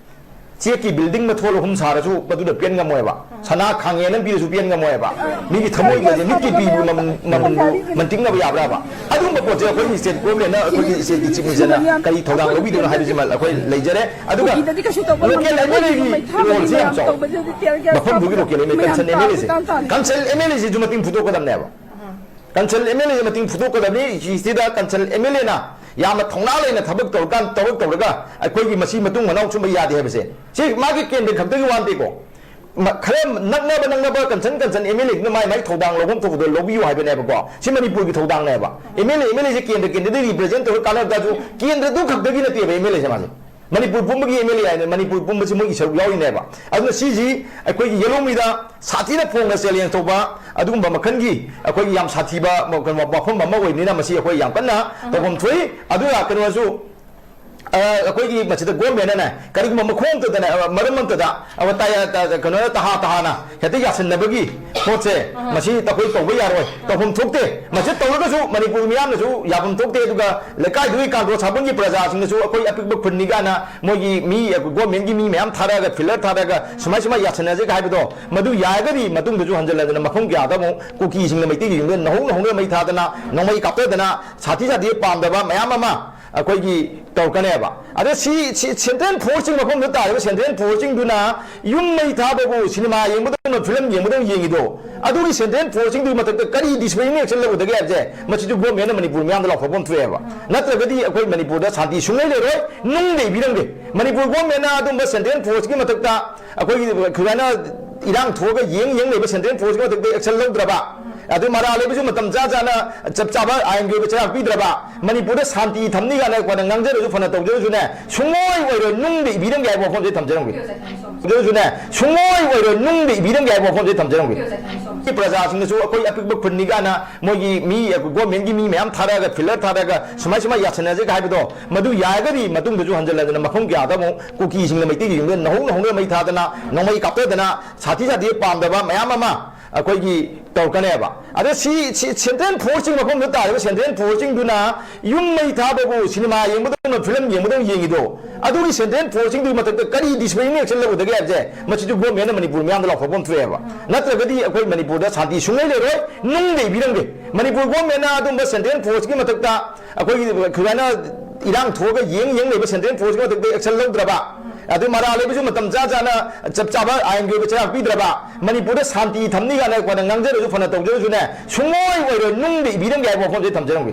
ꯆꯦꯛꯀꯤ ꯕꯤꯜꯗꯤꯡ ꯃꯊꯣꯜ ꯑꯍꯨꯝ ꯁꯥꯔꯁꯨ ꯃꯗꯨꯗ ꯄꯦꯟ ꯉꯝꯃꯣꯏꯕ꯫ ꯁꯅꯥ ꯈꯥꯡꯉꯦꯅ ꯄꯤꯔꯁꯨ ꯄꯦꯟ ꯉꯝꯃꯣꯏꯕ꯫ ꯃꯤꯒꯤ ꯊꯃꯣꯏꯒꯁꯦ ꯃꯤꯠꯀꯤ ꯄꯤꯕꯨ ꯃꯃꯜ, ꯃꯃꯜꯕꯨ ꯃꯟꯇꯤꯛꯅꯕ ꯌꯥꯕ꯭ꯔꯥꯕ? ꯑꯗꯨꯒꯨꯝꯕ ꯄꯣꯠꯁꯦ ꯑꯩꯈꯣꯏꯒꯤ ꯁ꯭ꯇꯦꯠ ꯒꯣꯔꯃꯦꯟꯅ ꯑꯩꯈꯣꯏꯒꯤ ꯁ꯭ꯇꯦꯠꯀꯤ ꯆꯤꯐ ꯃꯤꯅꯤꯁꯇꯔꯅ ꯀꯔꯤ ꯊꯧꯗꯥꯡ ꯂꯧꯕꯤꯗꯣꯏꯅꯣ ꯍꯥꯏꯕꯁꯤꯃ ꯑꯩꯈꯣꯏ ꯂꯩꯖꯔꯦ꯫ ꯑꯗꯨꯒ ꯀꯨꯀꯤꯗꯗꯤ ꯀꯩꯁꯨ ꯇꯧꯕ ꯂꯣꯀꯦꯜ ꯉꯝꯗꯦ꯫ ꯑꯦꯝ ꯑꯦꯜ ꯑꯦꯒꯤ ꯃꯌꯥꯝ ꯔꯣꯜꯁꯦ ꯌꯥꯝ ꯇꯧꯕꯁꯦ ꯆꯥꯎꯕ꯫ ꯇꯤꯌꯔ ꯒ꯭ꯌꯥꯁ ꯃꯐꯝꯗꯨꯒꯤ ꯀꯥꯞꯄꯗ ꯂꯣꯀꯦꯜ ꯑꯦꯝ ꯑꯦꯜ ꯑꯦ, ꯃꯌꯥꯝ ꯀꯟꯁꯔꯟ ꯑꯦꯝ ꯑꯦꯜ ꯑꯦꯁꯦ, ꯇꯥꯕꯗ ꯇꯥꯟ ꯇꯥꯅꯤ꯫ ꯀꯟꯁꯔꯟ ꯑꯦꯝ ꯑꯦꯜ ꯑꯦꯁꯤꯁꯨ ꯃꯇꯤꯡ ꯐꯨꯗꯣꯛꯀꯗꯕꯅꯦꯕ꯫ ꯀꯟꯁꯔꯟ ꯑꯦꯝ ꯑꯦꯜ ꯑꯦꯁꯦ ꯃꯇꯤꯡ ꯐꯨꯗꯣꯛꯀꯗꯕꯅꯤ꯫ ꯁꯤꯗ ꯀꯟꯁꯔꯟ ꯑꯦꯝ ꯑꯦꯜ ꯑꯦꯅ ꯌꯥꯝꯅ ꯊꯧꯅꯥ ꯂꯩꯅ ꯊꯕꯛ ꯇꯧꯔꯀꯥꯟ, ꯊꯕꯛ ꯇꯧꯔꯒ ꯑꯩꯈꯣꯏꯒꯤ ꯃꯁꯤ ꯃꯇꯨꯡ ꯃꯅꯥꯎ ꯁꯨꯝꯕ ꯌꯥꯗꯦ ꯍꯥꯏꯕꯁꯦ ꯁꯤ ꯃꯥꯒꯤ ꯀꯦꯟꯗ꯭ꯔ ꯈꯛꯇꯒꯤ ꯋꯥ ꯅꯠꯇꯦꯀꯣ꯫ ꯃ-, ꯈꯔ ꯅꯛꯅꯕ ꯅꯛꯅꯕ ꯀꯟꯁꯔꯟ ꯀꯟꯁꯔꯟ ꯑꯦꯝ ꯑꯦꯜ ꯑꯦꯗꯨꯅ ꯃꯥꯏ ꯃꯥꯏ ꯊꯧꯗꯥꯡ ꯂꯧꯐꯝ ꯊꯣꯛꯄꯗꯣ ꯂꯧꯕꯤꯌꯨ ꯍꯥꯏꯕꯅꯦꯕꯀꯣ꯫ ꯁꯤ ꯃꯅꯤꯄꯨꯔꯒꯤ ꯊꯧꯗꯥꯡꯅꯦꯕ꯫ M L A, M L ꯑꯦꯁꯦ ꯀꯦꯟꯗ꯭ꯔ ꯀꯦꯟꯗ꯭ꯔꯗꯒꯤ ꯔꯤꯄ꯭ꯔꯖꯦꯟ ꯇꯧꯔꯒ ꯀꯥꯟꯅꯕ ꯇꯥꯔꯁꯨ ꯀꯦꯟꯗ꯭ꯔꯗꯨ ꯈꯛꯇꯒꯤ ꯅꯠꯇꯦꯕ ꯑꯦꯝ ꯑꯦꯜ ꯑꯦꯁꯦ ꯃꯥꯁꯦ꯫ ꯃꯅꯤꯄꯨꯔ ꯄꯨꯝꯕꯒꯤ ꯑꯦꯝ ꯑꯦꯜ ꯑꯦ ꯍꯥꯏꯅ ꯃꯅꯤꯄꯨꯔ ꯄꯨꯝꯕꯁꯤ ꯃꯣꯏꯒꯤ ꯁꯔꯨꯛ ꯌꯥꯎꯔꯤꯅꯦꯕ꯫ ꯑꯗꯨꯅ ꯁꯤꯁꯤ ꯑꯩꯈꯣꯏꯒꯤ ꯌꯦꯂꯣꯡꯃꯤꯗ ꯁꯥꯊꯤꯅ ꯐꯣꯡꯅ ꯆꯦꯂꯦꯟꯖ ꯇꯧꯕ ꯑꯗꯨꯒꯨꯝꯕ ꯃꯈꯜꯒꯤ ꯑꯩꯈꯣꯏꯒꯤ ꯌꯥꯝ ꯁꯥꯊꯤꯕ ꯀꯩꯅꯣ ꯋꯥꯐꯝ ꯑꯃ ꯑꯣꯏꯕꯅꯤꯅ ꯃꯁꯤ ꯑꯩꯈꯣꯏ ꯌꯥꯝ ꯀꯟꯅ ꯇꯧꯐꯝ ꯊꯣꯛꯏ꯫ ꯑꯗꯨꯒ ꯀꯩꯅꯣꯁꯨ ꯑ, ꯑꯩꯈꯣꯏꯒꯤ ꯃꯁꯤꯗ ꯒꯣꯔꯃꯦꯟꯅꯅꯦ ꯀꯔꯤꯒꯨꯝꯕ ꯃꯈꯣꯡ ꯑꯃꯇꯗꯅꯦ, ꯑ, ꯃꯔꯝ ꯑꯃꯇꯗ, ꯑ, ꯇꯥꯏ-, ꯇ-, ꯀꯩꯅꯣ, ꯇꯍꯥ ꯇꯍꯥꯅ ꯍꯦꯛꯇ ꯌꯥꯁꯤꯟꯅꯕꯒꯤ ꯄꯣꯠꯁꯦ, ꯃꯁꯤ ꯑꯩꯈꯣꯏ ꯇꯧꯕ ꯌꯥꯔꯣꯏ, ꯇꯧꯐꯝ ꯊꯣꯛꯇꯦ꯫ ꯃꯁꯤ ꯇꯧꯔꯒꯁꯨ ꯃꯅꯤꯄꯨꯔ ꯃꯤꯌꯥꯝꯅꯁꯨ ꯌꯥꯐꯝ ꯊꯣꯛꯇꯦ꯫ ꯑꯗꯨꯒ ꯂꯩꯀꯥꯏꯗꯨꯒꯤ ꯀꯥꯡꯗꯣ ꯁꯥꯕꯨꯟꯒꯤ ꯄ꯭ꯔꯖꯥꯁꯤꯡꯅꯁꯨ ꯑꯩꯈꯣꯏ ꯑꯄꯤꯛꯄ ꯈꯨꯟꯅꯤ ꯀꯥꯏꯅ ꯃꯣꯏꯒꯤ ꯃꯤ, ꯒꯣꯔꯃꯦꯟꯒꯤ ꯃꯤ ꯃꯌꯥꯝ ꯊꯥꯔꯛꯑꯒ, ꯐꯤꯜꯂꯔ ꯊꯥꯔꯛꯑꯒ ꯁꯨꯃꯥꯏ ꯁꯨꯃꯥꯏ ꯌꯥꯁꯤꯟꯅꯁꯦ ꯍꯥꯏꯕꯗꯣ, ꯃꯗꯨ ꯌꯥꯔꯒꯗꯤ ꯃꯇꯨꯡꯗꯁꯨ ꯍꯟꯖꯤꯜꯂꯗꯅ ꯃꯐꯝ ꯀꯌꯥꯗ ꯑꯃꯨꯛ ꯀꯨꯀꯤꯁꯤꯡꯅ ꯃꯩꯇꯩꯒꯤ ꯌꯨꯝꯗ ꯅꯧꯍꯧ ꯅꯧꯍꯧꯅ ꯃꯩ ꯊꯥꯗꯅ, ꯅꯣꯡꯃꯩ ꯀꯥꯞꯊꯗꯅ, ꯁꯥꯊꯤ ꯁꯥꯊꯤ ꯄꯥꯝꯗꯕ ꯃꯌꯥꯝ ꯑꯃ ꯑꯩꯈꯣꯏꯒꯤ ꯇꯧꯔꯛꯀꯅꯦꯕ꯫ ꯑꯗ ꯁꯤ, ꯁꯤ ꯁꯦꯟꯇ꯭ꯔꯦꯜ ꯐꯣꯔꯁꯁꯤꯡ, ꯃꯐꯝꯗꯨꯗ ꯇꯥꯔꯤꯕ ꯁꯦꯟꯇ꯭ꯔꯦꯜ ꯐꯣꯔꯁꯁꯤꯡꯗꯨꯅ ꯌꯨꯝ ꯃꯩ ꯊꯥꯕꯕꯨ ꯁꯤꯅꯦꯃꯥ ꯌꯦꯡꯕꯗꯧꯅ, ꯐꯤꯂꯝ ꯌꯦꯡꯕꯗꯧꯅ ꯌꯦꯡꯉꯤꯗꯣ, ꯑꯗꯨꯒꯤ ꯁꯦꯟꯇ꯭ꯔꯦꯜ ꯐꯣꯔꯁꯁꯤꯡꯗꯨꯒꯤ ꯃꯊꯛꯇ ꯀꯔꯤ ꯗꯤꯁꯤꯄ꯭ꯂꯤꯟ ꯑꯦꯛꯁꯟ ꯂꯧꯒꯗꯒꯦ ꯍꯥꯏꯕꯁꯦ, ꯃꯁꯤꯁꯨ ꯒꯣꯔꯃꯦꯟꯅ ꯃꯅꯤꯄꯨꯔ ꯃꯤꯌꯥꯝꯗ ꯂꯥꯎꯊꯣꯛꯐꯝ ꯊꯣꯛꯑꯦꯕ꯫ ꯅꯠꯇ꯭ꯔꯒꯗꯤ ꯑꯩꯈꯣꯏ ꯃꯅꯤꯄꯨꯔꯗ ꯁꯥꯟꯇꯤ ꯁꯨꯡꯂꯩ ꯂꯩꯔꯣꯏ꯫ ꯅꯨꯡꯗ ꯏꯕꯤꯔꯝꯒꯦ꯫ ꯃꯅꯤꯄꯨꯔ ꯒꯣꯔꯃꯦꯟꯅ ꯑꯗꯨꯝꯕ ꯁꯦꯟꯇ꯭ꯔꯦꯜ ꯐꯣꯔꯁꯀꯤ ꯃꯊꯛꯇ ꯑꯩꯈꯣꯏꯒꯤ ꯁꯨꯃꯥꯏꯅ ꯏꯔꯥꯡ ꯊꯣꯛꯑꯒ ꯌꯦꯡ ꯌꯦꯡ ꯂꯩꯕ ꯁꯦꯟꯇ꯭ꯔꯦꯜ ꯐꯣꯔꯁꯀꯤ ꯃꯊꯛꯇ ꯑꯦꯛꯁꯟ ꯂꯧꯗ꯭ꯔꯕ, ꯑꯗꯨ ꯃꯔꯥ ꯂꯩꯕꯁꯨ ꯃꯇꯝ ꯆꯥ ꯆꯥꯅ ꯆꯞ ꯆꯥꯕ ꯑꯥꯏꯟꯒꯤ ꯑꯣꯏꯕ ꯆꯩꯔꯥꯛ ꯄꯤꯗ꯭ꯔꯕ, ꯃꯅꯤꯄꯨꯔꯗ ꯁꯥꯟꯇꯤ ꯊꯝꯅꯤ ꯀꯥꯏꯅ ꯑꯩꯈꯣꯏꯅ ꯉꯥꯡꯖꯔꯁꯨ ꯐꯅ ꯇꯧꯖꯔꯁꯨꯅꯦ, ꯁꯨꯡꯑꯣꯏ ꯑꯣꯏꯔꯣꯏ, ꯅꯨꯡꯗ ꯏꯕꯤꯔꯝꯒꯦ ꯍꯥꯏꯕ ꯋꯥꯐꯝꯁꯦ ꯊꯝꯖꯔꯝꯒꯦ꯫ ꯇꯧꯖꯔꯁꯨꯅꯦ, ꯁꯨꯡꯑꯣꯏ ꯑꯣꯏꯔꯣꯏ, ꯅꯨꯡꯗ ꯏꯕꯤꯔꯝꯒꯦ ꯍꯥꯏꯕ ꯋꯥꯐꯝꯁꯦ ꯊꯝꯖꯔꯝꯒꯦ꯫ ꯁꯤ ꯄ꯭ꯔꯖꯥꯁꯤꯡꯅꯁꯨ ꯑꯩꯈꯣꯏ ꯑꯄꯤꯛꯄ ꯈꯨꯟꯅꯤ ꯀꯥꯏꯅ ꯃꯣꯏꯒꯤ ꯃꯤ, ꯒꯣꯔꯃꯦꯟꯒꯤ ꯃꯤ ꯃꯌꯥꯝ ꯊꯥꯔꯛꯑꯒ, ꯐꯤꯜꯂꯔ ꯊꯥꯔꯛꯑꯒ ꯁꯨꯃꯥꯏ ꯁꯨꯃꯥꯏ ꯌꯥꯁꯟꯅꯁꯦ ꯍꯥꯏꯕꯗꯣ, ꯃꯗꯨ ꯌꯥꯔꯒꯗꯤ ꯃꯇꯨꯡꯗꯁꯨ ꯍꯟꯖꯤꯜꯂꯗꯅ ꯃꯐꯝ ꯀꯌꯥꯗ ꯑꯃꯨꯛ ꯀꯨꯀꯤꯁꯤꯡꯅ ꯃꯩꯇꯩꯒꯤ ꯌꯨꯝꯗ ꯅꯧꯍꯧ ꯅꯧꯍꯧꯅ ꯃꯩ ꯊꯥꯗꯅ, ꯅꯣꯡꯃꯩ ꯀꯥꯞꯊꯗꯅ, ꯁꯥꯊꯤ ꯁꯥꯊꯤ ꯄꯥꯝꯗꯕ ꯃꯌꯥꯝ ꯑꯃ ꯑꯩꯈꯣꯏꯒꯤ ꯇꯧꯔꯛꯀꯅꯦꯕ꯫ ꯑꯗ ꯁꯤ, ꯁꯤ ꯁꯦꯟꯇ꯭ꯔꯦꯜ ꯐꯣꯔꯁꯁꯤꯡ, ꯃꯐꯝꯗꯨꯗ ꯇꯥꯔꯤꯕ ꯁꯦꯟꯇ꯭ꯔꯦꯜ ꯐꯣꯔꯁꯁꯤꯡꯗꯨꯅ ꯌꯨꯝ ꯃꯩ ꯊꯥꯕꯕꯨ ꯁꯤꯅꯦꯃꯥ ꯌꯦꯡꯕꯗꯧꯅ, ꯐꯤꯂꯝ ꯌꯦꯡꯕꯗꯧꯅ ꯌꯦꯡꯉꯤꯗꯣ, ꯑꯗꯨꯒꯤ ꯁꯦꯟꯇ꯭ꯔꯦꯜ ꯐꯣꯔꯁꯁꯤꯡꯗꯨꯒꯤ ꯃꯊꯛꯇ ꯀꯔꯤ ꯗꯤꯁꯤꯄ꯭ꯂꯤꯟ ꯑꯦꯛꯁꯟ ꯂꯧꯒꯗꯒꯦ ꯍꯥꯏꯕꯁꯦ, ꯃꯁꯤꯁꯨ ꯒꯣꯔꯃꯦꯟꯅ ꯃꯅꯤꯄꯨꯔ ꯃꯤꯌꯥꯝꯗ ꯂꯥꯎꯊꯣꯛꯐꯝ ꯊꯣꯛꯑꯦꯕ꯫ ꯅꯠꯇ꯭ꯔꯒꯗꯤ ꯑꯩꯈꯣꯏ ꯃꯅꯤꯄꯨꯔꯗ ꯁꯥꯟꯇꯤ ꯁꯨꯡꯂꯩ ꯂꯩꯔꯣꯏ꯫ ꯅꯨꯡꯗ ꯏꯕꯤꯔꯝꯒꯦ꯫ ꯃꯅꯤꯄꯨꯔ ꯒꯣꯔꯃꯦꯟꯅ ꯑꯗꯨꯝꯕ ꯁꯦꯟꯇ꯭ꯔꯦꯜ ꯐꯣꯔꯁꯀꯤ ꯃꯊꯛꯇ ꯑꯩꯈꯣꯏꯒꯤ ꯁꯨꯃꯥꯏꯅ ꯏꯔꯥꯡ ꯊꯣꯛꯑꯒ ꯌꯦꯡ ꯌꯦꯡ ꯂꯩꯕ ꯁꯦꯟꯇ꯭ꯔꯦꯜ ꯐꯣꯔꯁꯀꯤ ꯃꯊꯛꯇ ꯑꯦꯛꯁꯟ ꯂꯧꯗ꯭ꯔꯕ, ꯑꯗꯨ ꯃꯔꯥ ꯂꯩꯕꯁꯨ ꯃꯇꯝ ꯆꯥ ꯆꯥꯅ ꯆꯞ ꯆꯥꯕ ꯑꯥꯏꯟꯒꯤ ꯑꯣꯏꯕ ꯆꯩꯔꯥꯛ ꯄꯤꯗ꯭ꯔꯕ, ꯃꯅꯤꯄꯨꯔꯗ ꯁꯥꯟꯇꯤ ꯊꯝꯅꯤ ꯀꯥꯏꯅ ꯑꯩꯈꯣꯏꯅ ꯉꯥꯡꯖꯔꯁꯨ ꯐꯅ ꯇꯧꯖꯔꯁꯨꯅꯦ, ꯁꯨꯡꯑꯣꯏ ꯑꯣꯏꯔꯣꯏ, ꯅꯨꯡꯗ ꯏꯕꯤꯔꯝꯒꯦ ꯍꯥꯏꯕ ꯋꯥꯐꯝꯁꯦ ꯊꯝꯖꯔꯝꯒꯦ꯫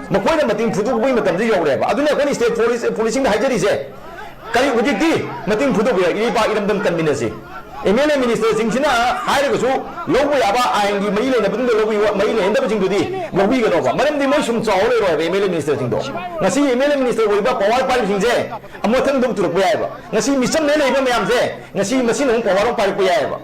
ꯃꯈꯣꯏꯅ ꯃꯇꯤꯡ ꯐꯨꯗꯣꯛꯄꯒꯤ ꯃꯇꯝꯁꯦ ꯌꯧꯔꯦꯕ꯫ ꯑꯗꯨꯅ ꯑꯩꯈꯣꯏꯅ ꯁ꯭ꯇꯦꯠ ꯄꯨꯂꯤꯁ, ꯄꯨꯂꯤꯁꯁꯤꯡꯗ ꯍꯥꯏꯖꯔꯤꯁꯦ, ꯀꯔꯤ ꯍꯧꯖꯤꯛꯇꯤ ꯃꯇꯤꯡ ꯐꯨꯗꯣꯛꯄ ꯌꯥꯏ, ꯏꯔꯩꯄꯥꯛ ꯏꯔꯝꯗꯝ ꯀꯟꯃꯤꯟꯅꯁꯤ꯫ ꯑꯦꯝ ꯑꯦꯜ ꯑꯦ ꯃꯤꯅꯤꯁꯇꯔꯁꯤꯡꯁꯤꯅ ꯍꯥꯏꯔꯒꯁꯨ ꯂꯧꯕ ꯌꯥꯕ ꯑꯥꯏꯟꯒꯤ ꯃꯔꯤ ꯂꯩꯅꯕꯗꯨꯗ ꯂꯧꯕꯤꯌꯨ, ꯃꯔꯤ ꯂꯩꯅꯗꯕꯁꯤꯡꯗꯨꯗꯤ ꯂꯧꯕꯤꯒꯅꯣꯕ꯫ ꯃꯔꯝꯗꯤ ꯃꯣꯏ ꯁꯨꯝ ꯆꯥꯎ ꯂꯩꯔꯣꯏ ꯍꯥꯏꯕ ꯑꯦꯝ ꯑꯦꯜ ꯑꯦ ꯃꯤꯅꯤꯁꯇꯔꯁꯤꯡꯗꯣ꯫ ꯉꯁꯤ ꯑꯦꯝ ꯑꯦꯜ ꯑꯦ ꯃꯤꯅꯤꯁꯇꯔ ꯑꯣꯏꯕ ꯄꯋꯥꯔ ꯄꯥꯏꯕꯁꯤꯡꯁꯦ ꯑꯃꯨꯛ ꯃꯊꯪꯗ ꯄꯨꯊꯣꯔꯛꯄ ꯌꯥꯏꯑꯕ꯫ ꯉꯁꯤ ꯃꯤꯆꯝꯅ ꯂꯩꯕ ꯃꯌꯥꯝꯁꯦ ꯉꯁꯤ ꯃꯁꯤꯅ ꯑꯃꯨꯛ ꯄꯋꯥꯔ ꯑꯃꯨꯛ ꯄꯥꯏꯔꯛꯄ ꯌꯥꯏꯑꯕ꯫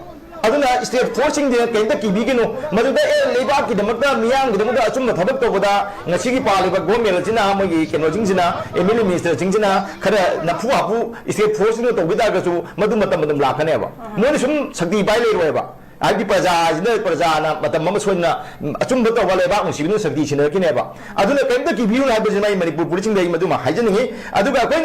ꯑꯗꯨꯅ ꯁ꯭ꯇꯦꯠ ꯐꯣꯔꯁꯁꯤꯡꯁꯤꯅ ꯀꯩꯝꯇ ꯀꯤꯕꯤꯒꯅꯨ꯫ ꯃꯗꯨꯗ ꯑꯦ ꯂꯩꯕꯥꯛꯀꯤꯗꯃꯛꯇ ꯃꯤꯌꯥꯝꯒꯤꯗꯃꯛꯇ ꯑꯆꯨꯝꯕ ꯊꯕꯛ ꯇꯧꯕꯗ ꯉꯁꯤꯒꯤ ꯄꯥꯜꯂꯤꯕ ꯒꯣꯔꯃꯦꯟ ꯑꯁꯤꯅ ꯃꯣꯏꯒꯤ ꯀꯩꯅꯣꯁꯤꯡꯁꯤꯅ ꯑꯦꯝ ꯑꯦꯜ ꯑꯦ ꯃꯤꯅꯤꯁꯇꯔꯁꯤꯡꯁꯤꯅ ꯈꯔ ꯅꯝꯐꯨ ꯍꯥꯐꯨ ꯁ꯭ꯇꯦꯠ ꯐꯣꯔꯁꯁꯤꯡꯅ ꯇꯧꯕꯤ ꯇꯥꯔꯒꯁꯨ ꯃꯗꯨ ꯃꯇꯝ ꯑꯗꯨꯝ ꯂꯥꯛꯀꯅꯦꯕ꯫ ꯃꯣꯏꯅ ꯁꯨꯝ ꯁꯛꯇꯤ ꯄꯥꯏ ꯂꯩꯔꯣꯏꯕ꯫ ꯍꯥꯏꯕꯗꯤ ꯄ꯭ꯔꯖꯥꯁꯤꯅ ꯄ꯭ꯔꯖꯥꯅ ꯃꯇꯝ ꯑꯃ ꯁꯣꯏꯗꯅ ꯑꯆꯨꯝꯕ ꯇꯧꯕ ꯂꯩꯕꯥꯛ ꯅꯨꯡꯁꯤꯕꯤꯗꯨꯅ ꯁꯛꯇꯤ ꯁꯤꯟꯅꯔꯛꯈꯤꯅꯦꯕ꯫ ꯑꯗꯨꯅ ꯀꯔꯤꯝꯇ ꯀꯤꯕꯤꯌꯨ ꯍꯥꯏꯕꯁꯤꯃ ꯑꯩ ꯃꯅꯤꯄꯨꯔ ꯄꯨꯂꯤꯁꯁꯤꯡꯗ ꯑꯩ ꯃꯗꯨꯃ ꯍꯥꯏꯖꯅꯤꯡꯉꯤ꯫ ꯑꯗꯨꯒ ꯑꯩꯈꯣꯏꯅ